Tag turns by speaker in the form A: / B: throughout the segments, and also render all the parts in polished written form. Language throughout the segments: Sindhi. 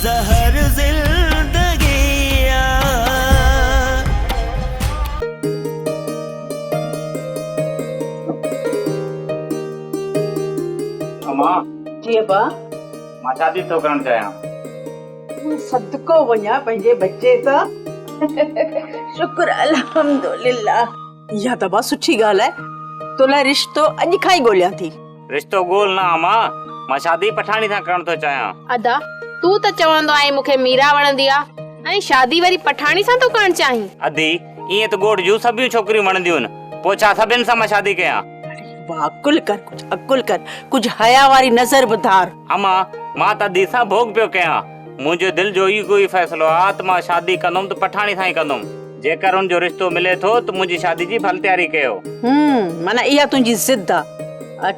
A: زهر زندگي آ.
B: امان.
C: جي ابا.
B: مان شادي ٿو ڪرڻ چاهيان.
C: مان صدقو وڃان پنهنجي ٻچي تان. شڪر الحمدلله. اها ته ابا سٺي ڳالهه آهي. تو لاء رشتو اڄ کان ئي ڳوليان ٿي.
B: رشتو ڳول نه امان، مان شادي پٺاڻي سان ڪرڻ ٿو چاهيان.
D: ادا، تون ته چوندو آهين مون کي ميرا وڻندي آ ۽ شادي وري پٺاڻي سان ٿو ڪرڻ چاهين؟
B: ادي، ائين ته ڳوٺ جون سڀيون ڇوڪريون وڻنديون آهن، پوء ڇا سڀن سان مان شادي ڪيان؟
C: اڙي ابا، عقل ڪر، ڪجهه عقل ڪر، ڪجهه حيا واري نظر به ڌار.
B: امان، مان ته ادي سان ڀوڳ پيو ڪيان. منهنجي دل جو اهو ئي فيصلو آ ته مان شادي ڪندم ته پٺاڻي سان ئي ڪندم. جيڪر ان جو رشتو ملي ٿو ته منهنجي شادي جي ڀل تياري ڪيو.
C: هم، معنيٰ اها تنهنجي ضد آ.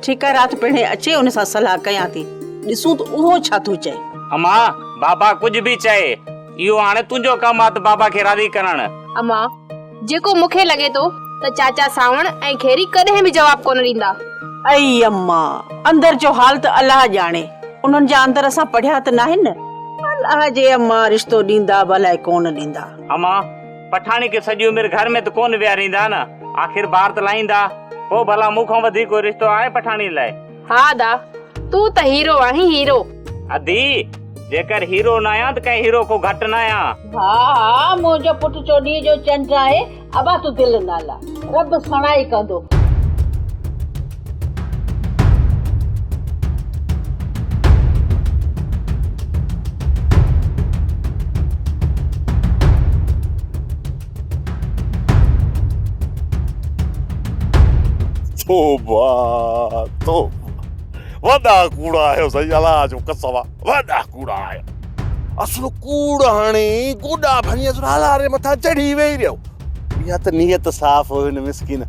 C: ٺيڪ آ رات پڻهين اچي ان سان صلاح ڪيان ٿي. ڏسون ته اهو ڇا ٿو چئي.
B: امان، بابا ڪجهه به چئي، اهو هاڻي تنهنجو ڪم آ ته بابا کي راضي ڪرڻ.
D: امان، جيڪو مون کي لڳي ٿو ته چاچا سانوڻ ۽ خيري ڪڏهن به جواب ڪونه ڏيندا.
C: ائي اما! اندر جو حال ته الله ڄاڻي. انهن جا اندر اسان پڙهيا ته ناهن. الله جي اما رشتو ڏيندا به الائي ڪونه ڏيندا.
B: اما! پٺاڻي کي سڄي عمر گهر ۾ ته ڪونه ويهاريندا نه. آخر ٻاهر ته لاهيندا. پوء ڀلا مون کان وڌيڪ ڪو رشتو آهي پٺاڻي لاء؟
D: ها ادا! تون ته هيرو آهين هيرو.
B: ادي! جيڪر هيرو نه آهيان ته ڪنهن هيرو کان گهٽ نه آهيان.
C: ها ها منهنجو پٽ چوڏهينء جو چنڊ آهي. ابا تون دل نه لا. رب سڻائي ڪندو.
E: توبه توبه وڏا ڪوڙا آهيو سائين الله جو قسم آ وڏا ڪوڙا آهيو اصل ڪوڙ هڻي گوڏا ڀڃي اصل هالار جي مٿان چڙهي ويهي رهيو اها ته نيت صاف هئي هن مسڪين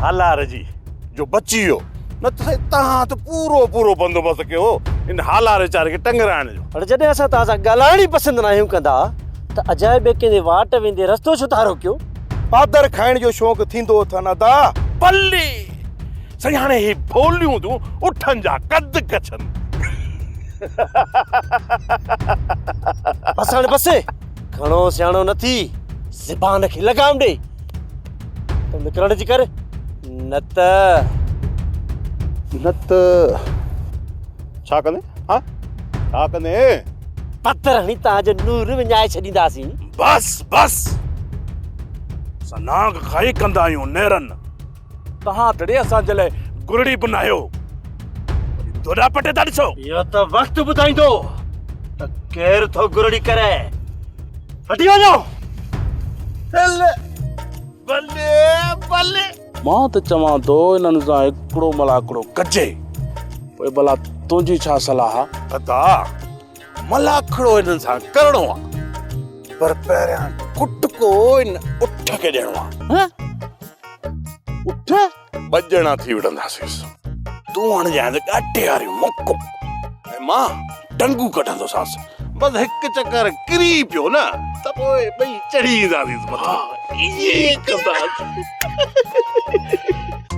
E: هالار جي جو بچي ويو نه ته سائين تهان ته پورو پورو بندوبست ڪيو هو ان هالار ويچاري کي ٽنگرائڻ جو.
F: هاڻي جڏهن اسان توهان سان ڳالهائڻ ئي پسند ناهيون ڪندا ته اجائي ٻئي ڪنهن جي واٽ ويندي رستو ڇو ٿا روڪيو؟
E: پادر کائڻ جو شوق ٿيندو اٿن ادا. پلي! سائين هاڻي هي ڀوليون ٿيون اٺن جا قد ڪڇن.
F: بس هاڻي بس، گهڻو سياڻو نه ٿي، زبان کي لگام ڏي. تون نڪرڻ جي ڪر، نه ته.
E: نه ته ڇا ڪندين؟ ها ڇا ڪندين؟
F: پٿر هڻي توهان جو نور وڃائي ڇڏينداسين.
E: بس بس، اسان نانگ کائي ڪندا آهيون نيرن. توهان ٽڙي اسان جي لاء گرڙي به ناهيو، وري دوڏا پٽي ٿا ڏسو.
F: اهو ته وقت ٻڌائيندو ته ڪير ٿو گرڙي ڪري. هٽي وڃو.
E: هل بلي بلي.
G: مان ته چوان ٿو انهن سان هڪڙو ملاکڙو ڪجي، پوء ڀلا تنهنجي ڇا صلاح آ؟
E: ادا ملاکڙو انهن سان ڪرڻو آ، پر پهريان ڪٽڪو ان اٺ کي ڏيڻو آ.
G: ها؟ اٺ؟
E: ٻه ڄڻا ٿي وڙهنداسينس. تون هڻجانء ڳاٽي واريون مڪون ۽ مان ٽنگون ڪڍندوسانس. بس هڪ چڪر ڪري پيو نه ته پوء ٻئي چڙهي اينداسينس مٿان. ائين ئي ڪنداسين.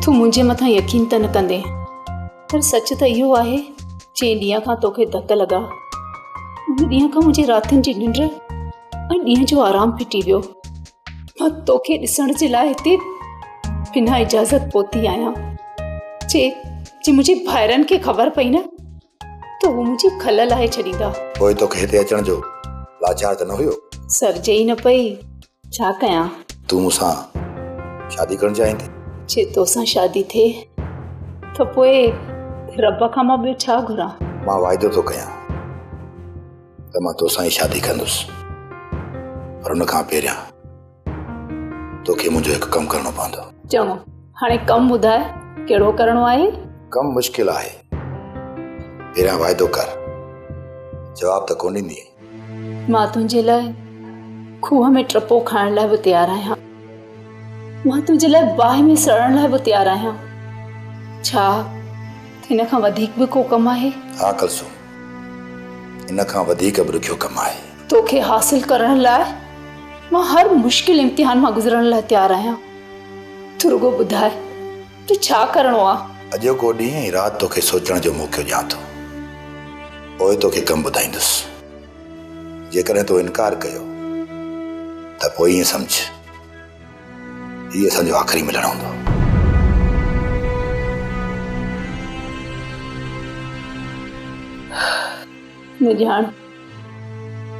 H: تون منهنجي مٿان يقين ته نه ڪندين، پر سچ ته اهو آهي، جنهن ڏينهن کان توکي ڌڪ لڳا، ان ڏينهن کان منهنجي راتين جي ننڊ ۽ ڏينهن جو آرام ڦٽي ويو. مان توکي ڏسڻ جي لاء هتي بنا اجازت پهتي آهيان. جي جي منهنجي ڀائرن کي خبر پئي نه ته هو منهنجي کل لاهي ڇڏيندا.
I: پوء توکي هتي اچڻ جو لاچار ته نه هيو؟
H: سرجي ئي نه پئي، ڇا ڪيان؟
I: تون مون سان شادي ڪرڻ چاهين ٿي؟
H: جي توسان شادي ٿئي ته پوء رب کان مان ٻيو ڇا گهران؟
I: مان واعدو ٿو ڪيان ته مان توسان ئي شادي ڪندس، پر ان کان پهريان توکي منهنجو هڪ ڪم ڪرڻو پوندو.
H: چڱو، هاڻي ڪم ٻڌاء، ڪهڙو ڪرڻو آهي؟
I: ڪم مشڪل آهي. پهريان واعدو ڪر، جواب ته ڪونه ڏيندينء؟
H: مان تنهنجي لاء کوهه ۾ ٽپو کائڻ لاء به تيار آهيان. مان تنهنجي لاء باهه ۾ سڙڻ لاء به تيار آهيان. ڇا هن کان وڌيڪ به ڪو ڪم آهي؟
I: ها ڪلثوم، ان کان وڌيڪ به ڏکيو ڪم آهي.
H: توکي حاصل ڪرڻ لاء مان هر مشڪل امتحان مان گذرڻ لاء تيار آهيان. تون رڳو ٻڌاء ته ڇا ڪرڻو آ؟
I: اڄوڪو ڏينهن ۽ رات توکي سوچڻ جو موقعو ڏيان ٿو. پوء توکي ڪم ٻڌائيندس. جيڪڏهن تو انڪار ڪيو ته پوء ائين سمجهه هي اسان جو آخري ملڻ هوندو.
H: نه ڄاڻ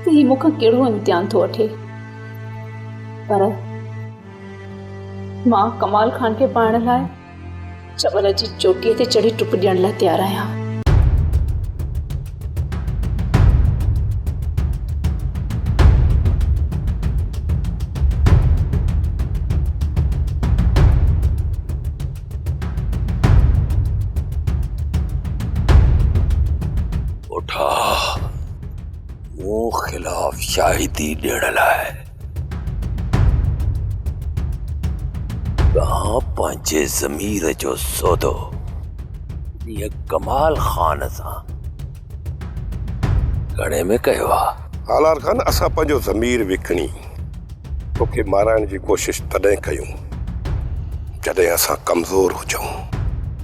H: ته هي مون کان ڪهڙو امتحان ٿو وٺي پر مان ڪمال خان کي پائڻ لاء جبل جي چوٽيء تي چڙهي ٽپ ڏيڻ لاء تيار آهيان.
A: اوٺا، مون خلاف شاهدي ڏيڻ لاء توهان پنهنجي ضمير جو سودو انهيء ڪمال خان سان گهڻي ۾ ڪيو آ؟
E: هالار خان، اسان پنهنجو ضمير وڪڻي توکي مارائڻ جي ڪوشش تڏهن ڪيون جڏهن اسان ڪمزور هجون.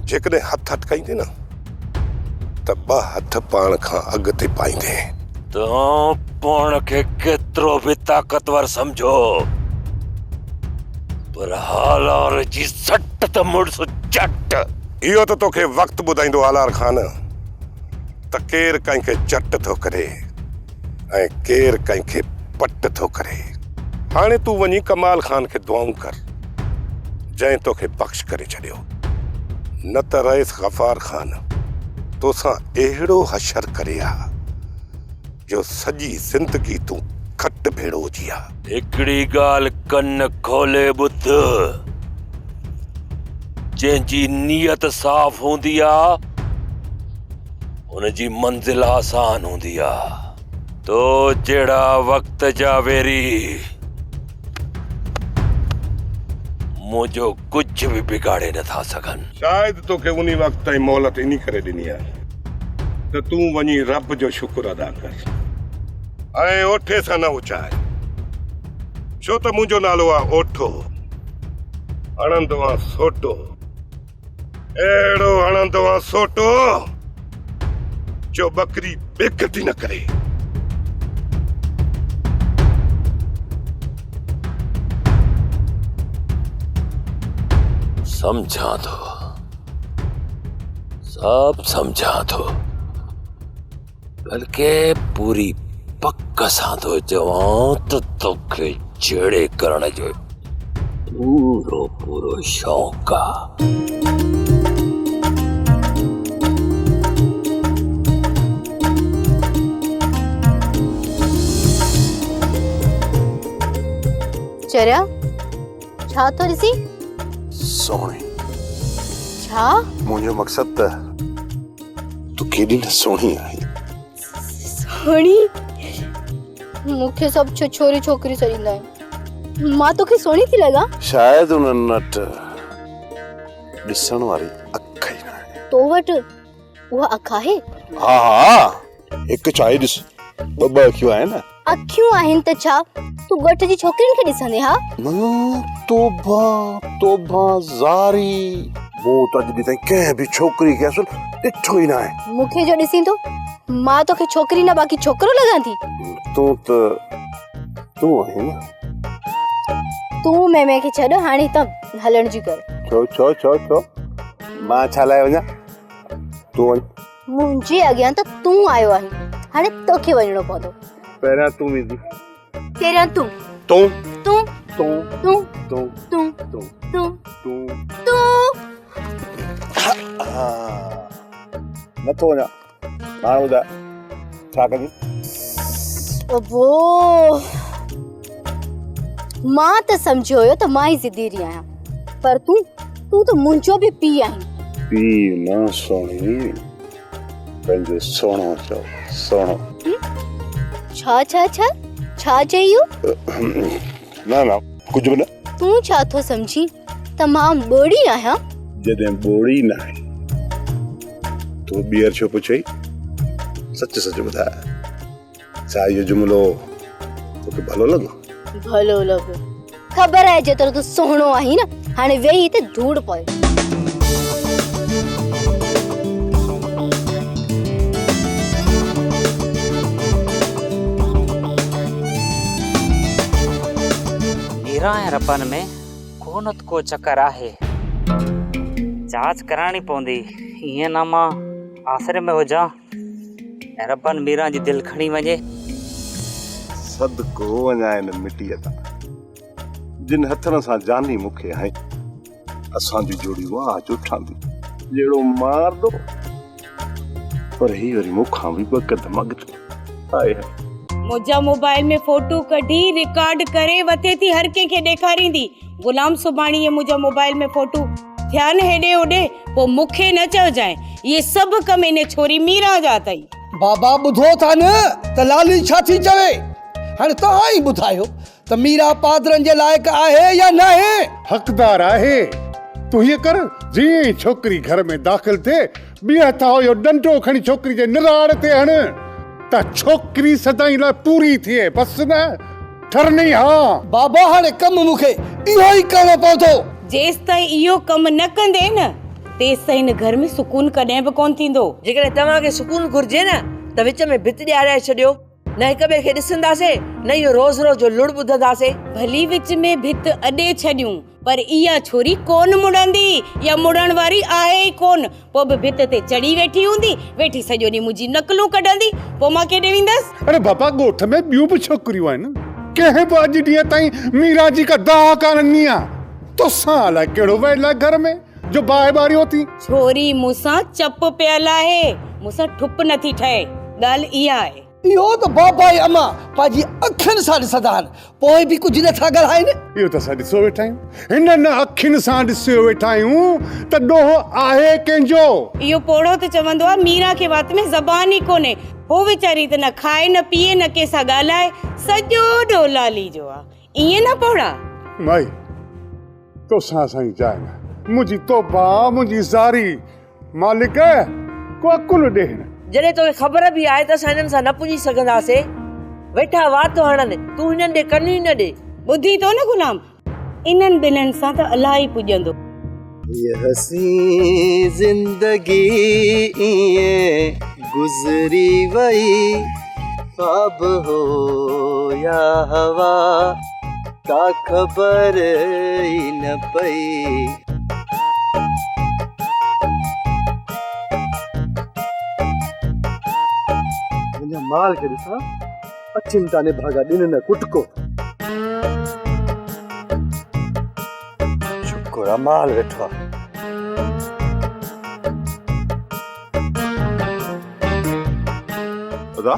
E: جيڪڏهن هٿ اٽڪائيندين نه ته ٻه هٿ پاڻ کان اڳتي پائيندين.
A: تون پاڻ کي ڪيترو به طاقتور سمجهو پر هالار جي سٽ ته مڙس چٽ.
E: اهو ته توکي وقت ٻڌائيندو هالار خان ته ڪير ڪنهن کي چٽ ٿو ڪري. ۽ ڪير ڪنهن کي پٽ ٿو ڪري. هاڻي تون وڃي ڪمال خان کي دعائون ڪر، جنهن توکي بخش ڪري ڇڏيو. نه ته رئيس غفار خان توسان اهڙو حشر ڪري ها، جو سڄي زندگي تون کٽ ڀيڙو هجي ها.
A: هڪڙي ڳالهه ڪن کولي ٻڌ، جنهن جي نيت صاف هوندي آ، ان جي منزل آسان هوندي آ. تو جهڙا وقت جا ويري منهنجو ڪجهه به بگاڙي نٿا سگهن.
E: شايد توکي انهي وقت تائين مهلت انهي ڪري ڏني آهي ته تون وڃي رب جو شڪر ادا ڪر ۽ اوٺي سان نه اچاء، ڇو ته منهنجو نالو آ اوٺو، هڻندو آن سوٽو. اهڙو هڻندو آن سوٽو جو ٻڪري بيڪتي نه ڪري.
A: سمجهان ٿو، سڀ سمجهان ٿو، بلڪه پوري پڪ سان ٿو چوان ته توکي جهيڙي ڪرڻ جو پورو پورو شوق آ.
J: چريا، ڇا ٿو ڏسين؟
I: سهڻي.
J: ڇا؟
I: منهنجو مقصد ته تون ڪيڏي نه سهڻي آهين.
J: سهڻي؟ مون کي سڀ ڇڇوري ڇوڪري سڏيندا آهن. مان توکي سهڻي ٿي لڳان؟
I: شايد انهن وٽ ڏسڻ واري اک ئي ناهي.
J: تو وٽ اها اک آهي؟
I: ها ها هڪ ڇا هي ڏس ٻه ٻه اکيون آهن نه.
J: اکيون آهن ته ڇا تون ڳوٺ جي ڇوڪرين کي ڏسندين ها؟
I: نه توبه توبه زاري. مون ته اڄ ڏينهن تائين ڪنهن به ڇوڪري کي اصل ڏٺو ئي ناهي.
J: مون کي جو ڏسين ٿو مان توکي ڇوڪري نه باقي ڇوڪرو لڳان ٿي.
I: تون ته تون آهين نه.
J: تون ميمي کي ڇڏ هاڻي هتان هلڻ جي ڪر.
I: ڇو ڇو ڇو ڇو مان ڇا لاء وڃان تون وڃ.
J: منهنجي اڳيان ته تون آيو آهين، هاڻي توکي وڃڻو پوندو.
I: پهريان تون ويندين.
J: پهريان تون.
I: تون.
J: تون.
I: تون.
J: تون.
I: تون.
J: تون.
I: تون.
J: تون.
I: تون.
J: تون.
I: نٿو وڃان. هاڻ ٻڌاء ڇا ڪندين؟
J: ابو مان ته سمجهيو هيو ته مان ئي ضدي رهي آهيان پر تون تون ته منهنجو به پيء آهين.
I: پيء نه سهڻي پنهنجو سهڻو چئو سهڻو.
J: ڇا ڇا ڇا ڇا چئي اهو؟
I: نه نه ڪجهه به نه.
J: تون ڇا ٿو سمجهين ته مان ٻوڙي آهيان؟
I: جڏهن ٻوڙي ناهين تو ٻيهر ڇو پڇيئي؟ سچ سچ ٻڌاء ڇا اهو جملو توکي ڀلو لڳو؟
J: ڀلو لڳو. خبر آهي جيترو تون سهڻو آهين نه، هاڻي ويهي هتي ڌوڙ پوي.
B: ميران ۽ ربن ۾ ڪو نه ته ڪو چڪر آهي. جاچ ڪرائڻي پوندي. ائين نه مان آسري ۾ هجان ۽ ربن ميران جي دل کڻي وڃي.
E: صدقو وڃان ان مٽيء تان، جن هٿن سان جاني مون کي هنئي. اسان جي جوڙي واهه جو ٺهندي. جهڙو مارندو پر هي وري مون کان به ٻه قدم اڳتي. High high.
K: منهنجا موبائل ۾ فوٽو ڪڍي رڪارڊ ڪري وتي ٿي هر ڪنهن کي ڏيکاريندي. غلام سڀاڻي اهي منهنجا موبائل ۾ فوٽو ٿيا نه هيڏي هوڏي پوء مون کي نه چئجانء. اهي سڀ ڪم ان ڇوري ميران جا اٿئي.
L: بابا ٻڌو ٿا نه ته لالي ڇا ٿي چوي. هاڻي توهان ئي ٻڌايو ته ميرا پادرن جي لائق آهي يا ناهي؟
M: حقدار آهي. تون هيئن ڪر، جيئن ئي ڇوڪري گهر ۾ داخل ٿئي، ٻئي هٿ اهو ڏنڊو کڻي ڇوڪري جي نراڙ تي هڻ ته ڇوڪري سدائين لاء پوري ٿئي. بس نه، ٺرني ها.
L: بابا هاڻي ڪم مون کي اهو ئي ڪرڻو پوندو.
K: جيستائين اهو ڪم نه ڪندين نه، تيستائين هن گهر ۾ سڪون ڪڏهن به ڪونه ٿيندو.
N: جيڪڏهن توهان کي سڪون گهرجي نه ته وچ ۾ ڀت ڏيارائي ڇڏيو. نه هڪ ٻئي کي ڏسنداسين، نه اهو روز روز جو لڙ ٻڌنداسين.
K: ڀلي وچ ۾ ڀت اڏي ڇڏيون، پر اها ڇوري ڪونه مڙندي يا مڙڻ واري آهي ئي ڪونه. پوء به ڀت تي چڙهي ويٺي هوندي، ويٺي سڄو ڏينهن منهنجي نقلون ڪڍندي، پوء مان ڪيڏي ويندس؟
M: اڙي بابا ڳوٺ ۾ ٻيون به ڇوڪريون آهن، ڪنهن به اڄ ڏينهن تائين ميران جي ڪا دانهن ڪانه ڏني آهي. توسان الائي ڪهڙو ويل آهي گهر ۾ جو باهه ٻاريو اٿئي.
K: ڇوري مون سان چپ پيل آهي، مون سان ٺپ نٿي ٺهي، ڳالهه اها آهي.
L: اهو ته بابا ۽ امان پنهنجي اکين سان ڏسندا آهن، پوء به ڪجهه نٿا ڳالهائين.
M: اهو ته اسان ڏسيو ويٺا آهيون، هنن اکين سان ڏسيو ويٺا آهيون ته ڏوهه آهي ڪنهن جو.
K: اهو پوڙهو ته چوندو آهي ميران کي وات ۾ زبان ئي ڪونهي، هو ويچاري ته نه کائي نه پيئي نه ڪنهن سان ڳالهائي، سڄو ڏوهه لالي جو آهي. ائين نه پوڙها.
M: مائي، توسان اسان جي جاء نه. منهنجي توبه، منهنجي زاري، مالڪ ڪو عقل ڏي هن.
N: جڏهن توکي خبر به آهي ته اسان هنن سان نه پڄي سگهنداسين. ويٺا وات هڻن، تون هنن ڏي ڪن ئي نه ڏي.
K: ٻڌين ٿو نه غلام، انهن ٻنهن سان ته الله ئي پڄندو.
O: هيء حسين زندگي ائين گذري وئي، خواب هو يا هوا، ڪا خبر ئي نه پئي.
F: منهنجا مال کي ڏسان، اچن ٿا نڀاڳا ڏن نه ڪٽڪو. شڪر آ مال ويٺو آ.
E: ادا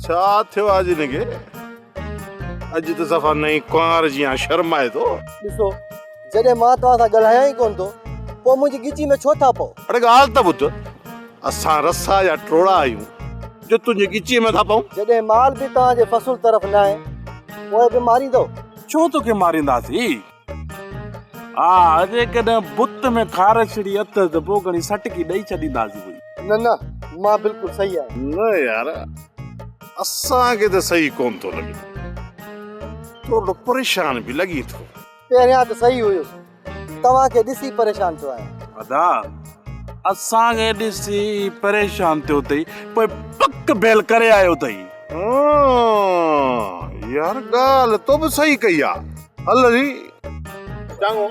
E: ڇا ٿيو آ اڄ هن کي؟ اڄ ته صفا نئين ڪنوار جيان شرمائي ٿو.
F: ڏسو جڏهن مان توهان سان ڳالهايان ئي ڪونه ٿو پوء منهنجي ڳچي ۾ ڇو ٿا پئو؟
E: اڙي ڳالهه ته ٻڌ، اسان رسا جا ٽوڙا آهيون جو تنهنجي ڳچيء ۾ ٿا پئون.
F: جڏهن مال به توهان جي فصل طرف ناهي پوء به ماريندؤ؟
G: ڇو توکي مارينداسين؟ ها جيڪڏهن بت ۾ کارڇڙي اٿس ته پوء کڻي سٽڪي ڏئي ڇڏينداسين.
F: نه نه مان بلڪل صحيح آهيان.
E: نه يار اسان کي ته صحيح ڪونه ٿو لڳي. ٿورڙو پريشان به لڳين ٿو.
F: پهريان ته صحيح هيس، توهان کي ڏسي پريشان ٿيو آهيان.
G: ادا اسان کي ڏسي پريشان ٿيو اٿئي، پوء پڪ ڀيل ڪري آيو اٿئي.
E: ها يار ڳالهه تو به صحيح ڪئي آ. هل ري چڱو.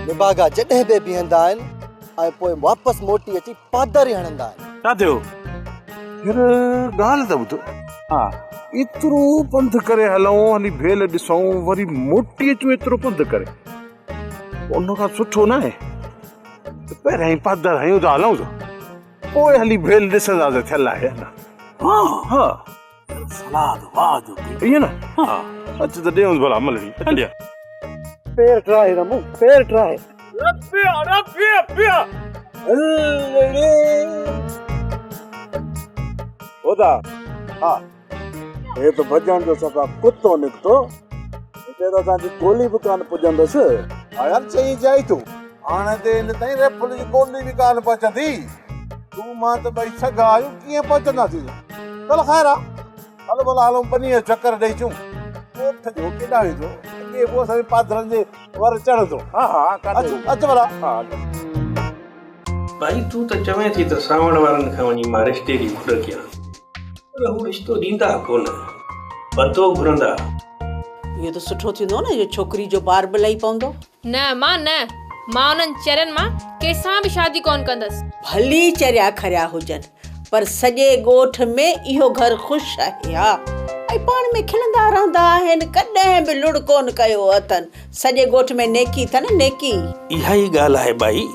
F: نڀاڳا جڏهن به بيهندا آهن ۽ پوء واپس موٽي اچي پادر ئي هڻندا آهن.
G: ڇا ٿيو؟
E: يار ڳالهه ته ٻڌ.
G: ها.
E: ايترو پنڌ ڪري هلون، هلي ڀيل ڏسون، وري موٽي اچون ايترو پنڌ ڪري. ان کان سٺو ناهي ته پهريائين ئي پادر هنيون ٿا هلون ته پوء هلي ڀيل ڏسنداسين ٿيل آهي يا نه.
G: ها ها. صلاح ته واهه جو ڪئي.
E: ائين نه؟
G: ها.
E: اچ ته ڏيونس ڀلا ملڙي. هليا.
F: پير ٽراهي رمون، پير ٽراهي.
G: ربيا ربيا بيا.
F: هلڙي.
G: خدا.
F: ها.
G: هي ته ڀڄڻ جو صفا ڪتو نڪتو. هتي ته اسان جي گولي به ڪانه پڄندس.
E: ها يار چئين جائي ٿو. هاڻي ته هن تائين ريفل جي گولي به ڪانه پهچندي. تون مان ته ٻئي سگها آهيون ڪيئن پهچنداسين. چل خير آ. هل ڀلا هلون ٻنيء جو چڪر ڏئي اچون. ڳوٺ جو ڪيڏانهن ويندو. اڳي پوء اسان جي پاڌرن جي ور چڙهندو.
G: ها ها ڪاڏي.
E: اچ اچ ڀلا.
G: ها هل.
P: ڀائي تون ته چوين ٿي ته سانوڻ وارن کان وڃي مان رشتي جي گهر ڪيان. پر هو رشتو ڏيندا ڪونه، بدو گهرندا.
C: اهو ته سٺو ٿيندو نه جو ڇوڪري جو بار به لهي پوندو.
D: نه امان نه، مان انهن چرين مان ڪنهن سان به شادي ڪونه ڪندس.
C: ڀلي چريا کريا هجن پر سڄي ڳوٺ ۾ اهو گهر خوش آهي ها ۽ پاڻ ۾ کلندا رهندا آهن، ڪڏهن به لڙ ڪونه ڪيو اٿن. سڄي ڳوٺ ۾ نيڪي اٿن نيڪي.
P: اها ئي ڳالهه آهي ٻائي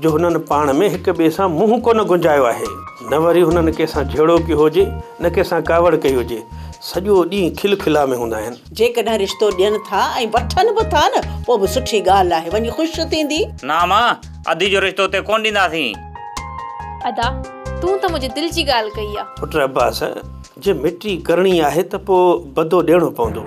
P: جو هنن پاڻ ۾ هڪ ٻئي سان منهن ڪونه گهنجايو آهي. نه وري هنن ڪنهن سان جهيڙو ڪيو هجي نه ڪنهن سان ڪاوڙ ڪئي هجي. سڄو ڏينهن کل کلا ۾ هوندا آهن.
C: جيڪڏهن رشتو ڏين ٿا ۽ وٺن به ٿا نه پوء به سٺي ڳالهه آهي وڃي خوش ٿيندي.
B: نه امان ادي جو رشتو اتي ڪونه ڏينداسين.
D: ادا تون ته منهنجي دل جي ڳالهه ڪئي آ.
P: پٽ عباس جي مٽي ڪرڻي آهي ته پوء بدو ڏيڻو پوندو.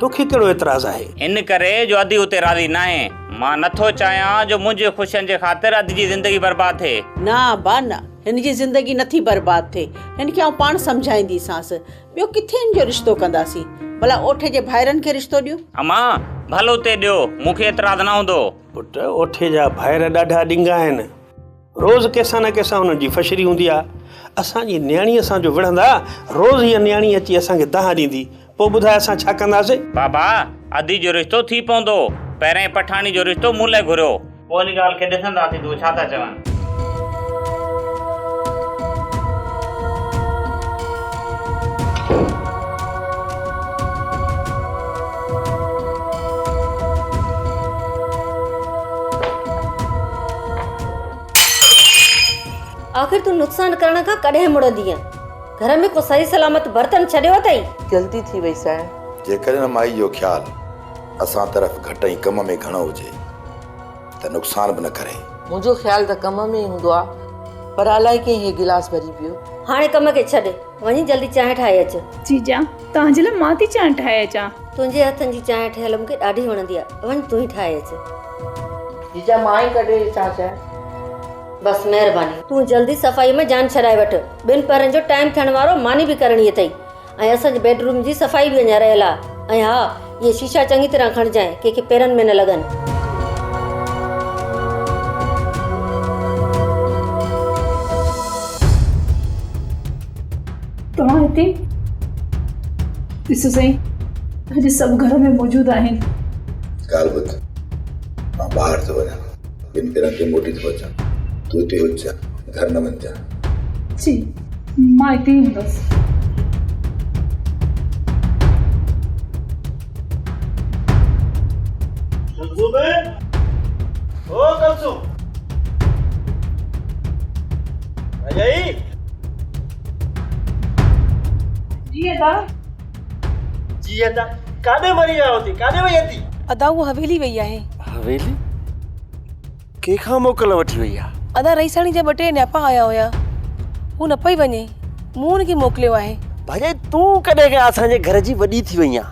P: توکي ڪهڙو اعتراض آهي؟
B: ان ڪري جو ادي اتي راضي ناهي. مان نٿو چاهيان جو منهنجي خوشين جي خاطر ادي جي زندگي برباد ٿئي.
C: نه ابا نه، هن جي زندگي نٿي برباد ٿئي. هن کي آئون پاڻ سمجهائينديسانس. ٻيو ڪٿي هن جو رشتو ڪنداسين؟ ڀلا اوٺي جي ڀائرن کي رشتو ڏيون؟
B: امان، ڀل اتي ڏيو، مون کي اعتراض نه هوندو.
P: پٽ، اوٺي جا ڀائر ڏاڍا ڏنگا آهن. روز ڪنهن سان نه ڪنهن سان هنن جي فشري هوندي آ. اسان جي نياڻيء سان جو وڙهندا، روز هيء نياڻي اچي اسان کي دانهن ڏيندي. پوء ٻڌاء اسان ڇا ڪنداسين؟
B: بابا، ادي جو رشتو ٿي پوندو. پهرئين پٺاڻي جو رشتو مون لئه گهريو. پوء ان ڳالهه کي ڏسنداسين ته هو ڇا ٿا چون.
Q: آخر تون نقصان ڪرڻ کان ڪڏهن مڙندينء؟ گهر ۾ ڪو صحيح سلامت برتن ڇڏيو اٿئي؟
N: غلطي ٿي وئي سائڻ.
I: جيڪڏهن مائي جو خيال اسان طرف گهٽ ۽ ڪم ۾ گهڻو هجي ته نقصان به نه ڪري.
N: منهنجو خيال ته ڪم ۾ ئي هوندو آ پر الائي ڪيئن هي گلاس ڀري پيو.
Q: هاڻي ڪم کي ڇڏ، وڃي جلدي چانهه ٺاهي اچ.
H: جيجا، توهان جي لاء مان ٿي چانهه ٺاهي اچان.
Q: تنهنجي هٿن جي چانهه ٺهيل مون کي ڏاڍي وڻندي آ، وڃ تون ئي ٺاهي اچ.
N: جيجا مان ئي ڪڍي اچان چانهه.
Q: بس مهرباني. تون جلدي صفائي مان جان ڇڏائي وٺ. ٻن پهرن جو ٽائيم ٿيڻ وارو ماني به ڪرڻي اٿئي ۽ اسان جي بيڊ روم جي صفائي به اڃا رهيل آ ۽ ها اهي شيشا چڱي طرح کڻجانء ڪنهن کي پيرن ۾ نه لڳن.
H: توهان هتي؟ ڏسو سائين اڄ سڀ گهر ۾ موجود آهن.
I: ڳالهه ٻڌ، مان ٻاهر ٿو وڃان، ٻن پيرن تي موٽي ٿو اچان، تون هتي هججان، گهر نه وڃجان.
H: جي، مان هتي ئي هوندس.
F: ڪلثوم! او ڪلثوم! ڀاڄائي!
H: جي ادا.
F: جي ادا، ڪاڏي مري ويا هو ٿي، ڪاڏي وئي ادي؟
R: ادا هوء حويلي وئي آهي.
F: حويلي؟ ڪنهن کان موڪل وٺي وئي آ؟
R: ادا رئيساڻي جا ٻه ٽي نياپا آيا هيا، هو نه پئي وڃي، مون هن کي موڪليو آهي.
F: ڀاڄائي تون ڪڏهن کان اسان جي گهر جي وڏي ٿي وئي آن،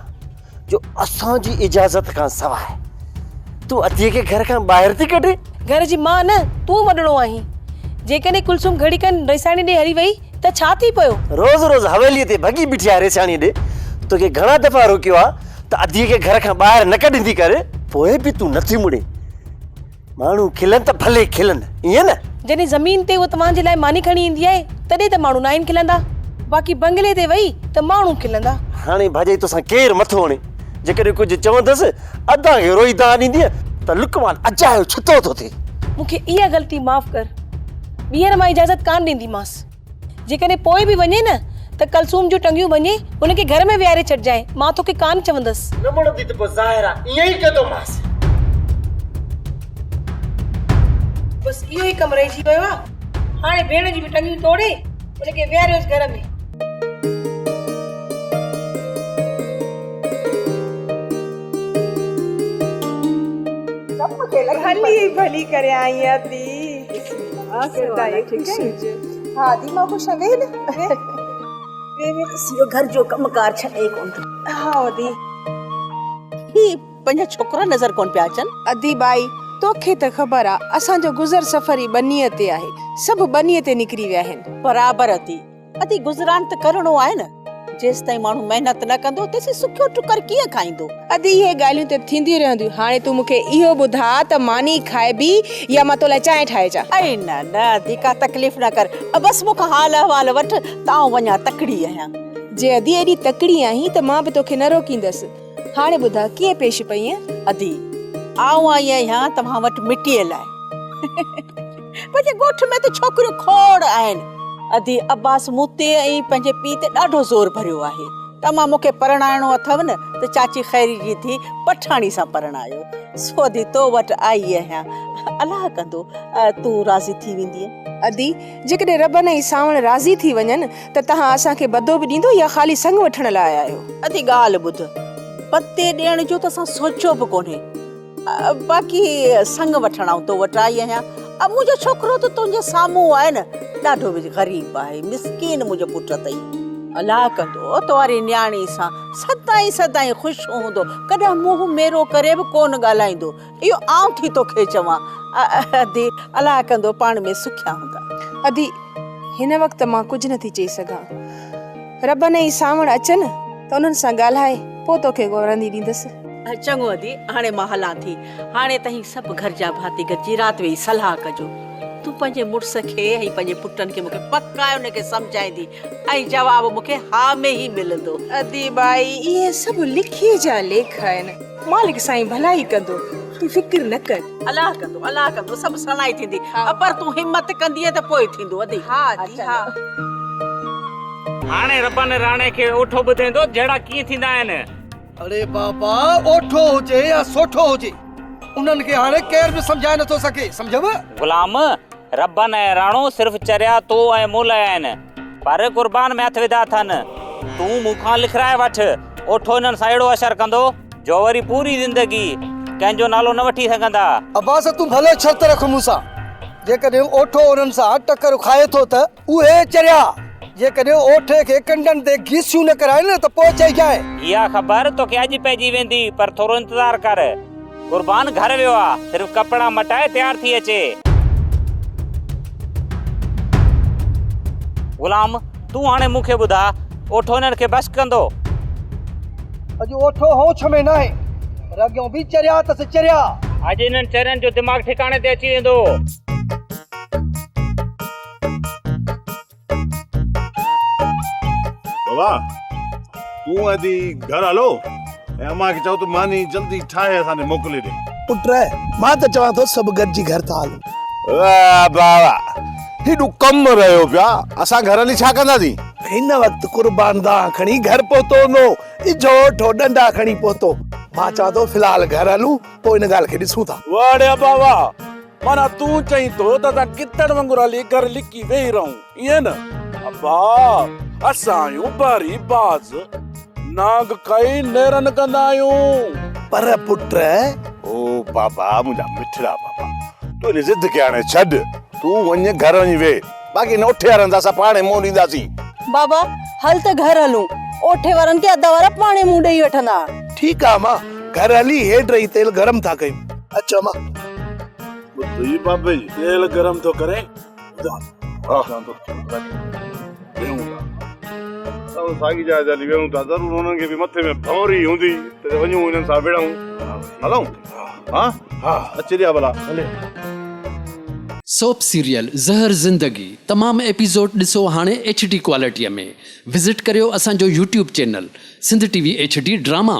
F: جو اسان جي اجازت کان سواء تون اديء کي گهر کان ٻاهر ٿي ڪڍين؟
R: گهر جي مان نه، تون وڏڙو آهين. جيڪڏهن ڪلثوم گهڙي کن رئيساڻي ڏي هلي وئي ته ڇا ٿي پيو؟
F: روز روز حويليء تي ڀڳي بيٺي آهي رئيساڻيء ڏي. توکي گهڻا دفعا روڪيو آهي ته اديء کي گهر کان ٻاهر نه ڪڍندي ڪر، پوء به تون نٿي مڙين. ماڻهو کلن ته ڀلي کلن، ائين نه؟
R: جڏهن زمين تي هوء توهان جي لاء ماني کڻي ايندي آهي، تڏهن ته ماڻهو ناهن کلندا. باقي بنگلي تي وئي ته ماڻهو کلندا.
F: هاڻي ڀاڄائي توسان ڪير مٿو هڻي؟ جيڪڏهن ڪجهه چوندس، ادا کي روئي دانهن ڏيندينء ته لقمان اجايو ڇتو ٿو ٿئي.
R: مون کي اها غلطي معاف ڪر. ٻيهر مان اجازت ڪانه ڏينديمانس. جيڪڏهن پوء به وڃي نه ته ڪلثوم جون ٽنگيون ڀڃي هن کي گهر ۾ ويهاري ڇڏجانء، مان توکي ڪانه چوندس.
F: نه مڙندي ته پوء ظاهر آ ائين ئي ڪندومانس.
R: بس اهو ئي ڪم رهجي ويو آ. هاڻي ڀيڻ جون به ٽنگيون ٽوڙي هن کي ويهاريوس گهر ۾.
S: ڀلي ڀلي ڪري آئين ادي. ها ادي مان خوش آهيان ويهه نه ويهه ويهه ويهه.
C: اهو گهر جو ڪم ڪار ڇڏي ڪونه ٿو.
S: ها ادي.
C: هي پنهنجا ڇوڪرا نظر ڪونه پيا اچن.
S: ادي ٻائي توکي ته خبر آ اسان جو گذر سفر ئي ٻنيء تي آهي. سڀ ٻنيء تي نڪري ويا آهن.
C: برابر ادي. ادي گذران ته ڪرڻو آهي نه. جيستائين ماڻهو محنت نه ڪندو، تيسين سکيو ٽڪر ڪيئن کائيندو؟
S: ادي اهي ڳالهيون ته ٿينديون رهنديون، هاڻي تون مون کي اهو ٻڌاء ته ماني کائبي يا مان تو لاء چانهه ٺاهي اچان؟
C: اي نه نه ادي ڪا تڪليف نه ڪر، بس مون کان حال احوال وٺ ته آئون وڃان تڪڙي آهيان.
S: جي ادي ايڏي تڪڙي آهين ته مان به توکي نه روڪيندس، هاڻي ٻڌاء ڪيئن پيش پئينء؟
C: ادي آئون آئي آهيان توهان وٽ مٽيء لاء. پنهنجي ڳوٺ ۾ ته ڇوڪريون کوڙ آهن. ادي عباس مون تي ۽ پنهنجي پيء تي ڏاڍو زور ڀريو آهي ته امان مون کي پرڻائڻو اٿو نه ته چاچي خيري جي ڌيء پٺاڻي سان پرڻايو. سو ادي تو وٽ آئي آهيان. الله ڪندو تون راضي ٿي ويندينء.
S: ادي جيڪڏهن ربن ۽ سانوڻ راضي ٿي وڃن ته توهان اسان کي بدو به ڏيندو يا خالي سڱ وٺڻ لاء آيا آهيو؟
C: ادي ڳالهه ٻڌ. پتي ڏيڻ جو ته اسان سوچيو به ڪونهي. باقي سڱ وٺڻ آئون تو وٽ آئي آهيان. منهنجو ڇوڪرو ته تنهنجي سامهون آهي نه، ڏاڍو غريب آهي، مسڪين منهنجو پٽ اٿئي. الله ڪندو تو واري نياڻي سان سدائين سدائين خوش هوندو، ڪڏهن منهن ميرو ڪري به ڪونه ڳالهائيندو، اهو آئون ٿي توکي چوان. ادي الله ڪندو پاڻ ۾ سکيا هوندا.
S: ادي هن وقت مان ڪجهه نه ٿي چئي سگهان. ربن ۽ سانوڻ اچن ته انهن سان ڳالهائي پوء توکي ورندي ڏيندس.
C: چڱو ادي، هاڻي مان هلان ٿي. هاڻي توهين سڀ گهر جا ڀاتي گڏجي رات ويهي صلاح ڪجو. تون پنهنجي مڙس کي ۽ پنهنجي پٽن کي مون کي پڪ آهي ان کي سمجهائيندي ۽ جواب مون کي ها ۾ ئي ملندو.
S: ادي ٻائي، اهي سڀ لکيي جا ليک آهن. مالڪ سائين ڀلائي ڪندو، تون فڪر نه ڪر.
C: الله ڪندو، الله ڪندو، سڀ سڻائي ٿيندي. پر تون همت ڪندينء ته پوء ٿيندو ادي.
S: ها ادي ها.
B: هاڻي ربن راڻي کي اوٺو ٻڌائيندو جهيڙا ڪيئن ٿيندا آهن.
L: اڙي بابا اوٺو هجي يا سوٺو هجي انهن کي هاڻي ڪير به سمجهائي نٿو سگهي سمجهيو.
B: غلام، ربن ۽ راڻو صرف چريا تو ۽ مون لاء آهن پر قربان ۾ هٿ وڌا اٿن. تون مون کان لکرائي وٺ اوٺو انهن سان اهڙو اشر ڪندو جو وري پوري زندگي ڪنهن جو نالو نه وٺي سگهندا.
L: عباس تون ڀلي شرط رک مون سان جيڪڏهن اوٺو انهن سان ٽڪر کائي ٿو ته. اهي چريا، جيڪڏهن اوٺي کي ڪنڊن تي گيسيون نه ڪرائين نه ته پوء چئجانء.
B: اها خبر توکي اڄ پئجي ويندي، پر ٿورو انتظار ڪر. قربان گهر ويو آ، صرف ڪپڙا مٽائي تيار ٿي اچي. غلام، تون هاڻي مون کي ٻڌاء، اوٺو هنن کي بس ڪندو؟
L: اڄ اوٺو هوش ۾ ناهي، پر اڳيون به چريا اٿس چريا.
B: اڄ انهن چرين جو دماغ ٺڪاڻي تي اچي ويندو.
E: بابا تون ادي گهر هلو ۽ امان کي چئو ته ماني جلدي ٺاهي اسان ڏي موڪلي ڏي.
T: پٽ مان ته چوان ٿو سڀ گڏجي گهر ٿا هلون.
E: واهه بابا هيڏو ڪم رهيو پيو آ اسان گهر هلي ڇا ڪنداسين.
T: هن وقت قربان دانهن کڻي گهر پهتو هوندو. اجهو اوٺو ڏنڊا کڻي پهتو. مان چوان ٿو في الحال گهر هلون پوء ان ڳالهه کي ڏسون ٿا.
G: واهه ڙي ابا واهه. معنيٰ تون چئين ٿو ته اسان ڪتڙ وانگر هلي گهر لڪي ويهي رهون، ائين نه؟ ابا، اسان آهيون بحري باز، نانگ کائي نيرن ڪندا آهيون.
T: پر پٽ!
E: او بابا، منهنجا مٺڙا بابا، تون ان ضد کي هاڻي ڇڏ، تون وڃ گهر وڃي ويهه، باقي هن اوٺي وارن سان اسان پاڻهي منهن ڏينداسين.
Q: بابا، هل ته گهر هلون، اوٺي وارن کي ادا وارا پاڻهي منهن ڏيئي وٺندا.
T: ٺيڪ آ امان، گهر هلي هيڊ رهي تيل گرم ٿا ڪيون. اچ امان.
G: ٻڌ ئي بابي جي تيل گرم ٿو ڪري. ٻڌان ٿو.
E: ويهون ٿا. اسان ساڳي جاء تي هلي ويهون ٿا. ضرور انهن کي به مٿي ۾ ڀنوري هوندي ته وڃون انهن سان وڙهون. هلون؟ ها ها اچ ريا ڀلا. هلي.
U: سوپ سيريل زهر زندگي تمام ايپيسوڊ ڏسو هاڻي ايڇ ڊي ڪوالٽي ۾ وزٽ ڪريو اسان جو YouTube channel Sindh T V H D drama.